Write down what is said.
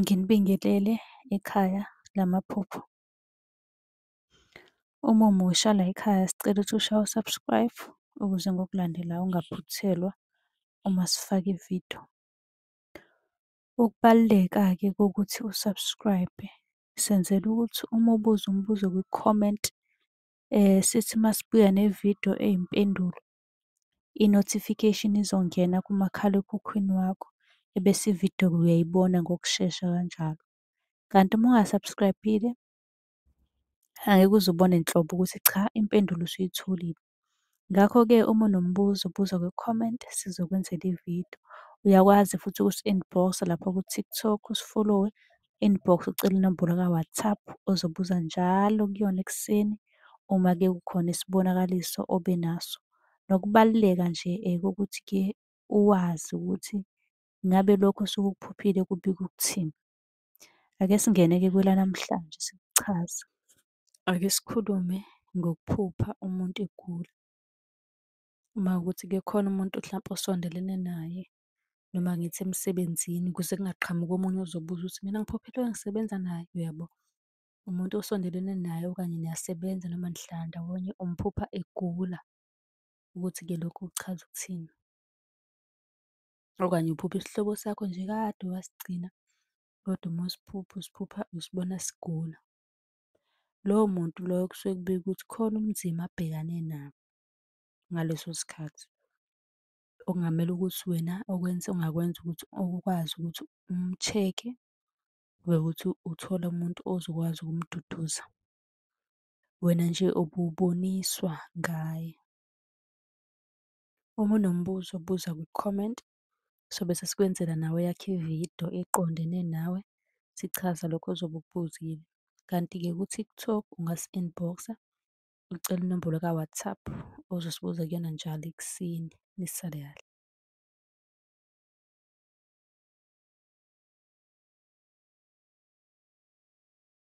Nginibingelele ekhaya lamaphupho. Uma umusha layikhaya sicela ukuthi ushaye u-subscribe ukuze ngokulandelayo ungaphuthelwa uma sifaka ividiyo. Ukubaluleka-ke kokuthi u-subscribe-e, senzela ukuthi uma ubuza umbuzo kwi-comment, sithi uma sibuya nevidiyo eyimpendulo, i-notification izongena kumakhalekhukhwini wakho, ebese ividiyo-ke uyayibona ngokushesha kanjalo. Kanti uma unga-subscribe-ile, angeke uze ubone nhlobo ukuthi cha impendulo usuyitholile. Ngakho-ke uma unombuzo buza kwi-comment sizokwenzela ividiyo. Uyakwazi futhi ukusi-inbox-a lapha ku-TikTok usifolowe, inbox ucele inombolo ka-WhatsApp ozobuza njalo kuyona ekuseni uma-ke kukhona isibonakaliso obe naso. Nokubaluleka nje kokuthi-ke uwazi ukuthi ngabe lokhu osuke ukuphuphile kubika ukuthini. Ake singene-ke kwelanamhlanje sikuchaze. Ake sikhulume ngokuphupha umuntu egula. Uma kuwukuthi-ke khona umuntu hlampe osondelene naye, noma ngithi emsebenzini ukuze kungaqhamuki omunye ozobuza ukuthi, mina ngiphuphile lo engisebenza naye, uyabo? Umuntu osondelene naye okanye niyasebenza noma nihlala ndawonye umphupha egula, ukuthi-ke lokho kuchaza ukuthini. Okanye uphupha isihlobo sakho nje kade wasigcina, kodwa uma usiphupha usiphupha usibona sigula. Lowo muntu loyo kusuke kubika ukuthi khona ubunzima abhekane nabo ngaleso sikhathi. Okungamele ukuthi wena okwenza ongakwenza ukuthi ukwazi ukuthi umu-check-e, kube ukuthi uthole umuntu ozokwazi ukumduduza. Wena nje ububoniswa ngaye. Uma unombuzo buza kwi-comment, sobe sesikwenzela nawe eyakho ividiyo eqondene nawe, sichaza lokho ozobe ukubuzile. Kanti-ke ku-TikTok ungasi-inbox-a, ucele inombolo ka-WhatsApp ozosibuza kuyona njalo ekuseni. Nisale kahle.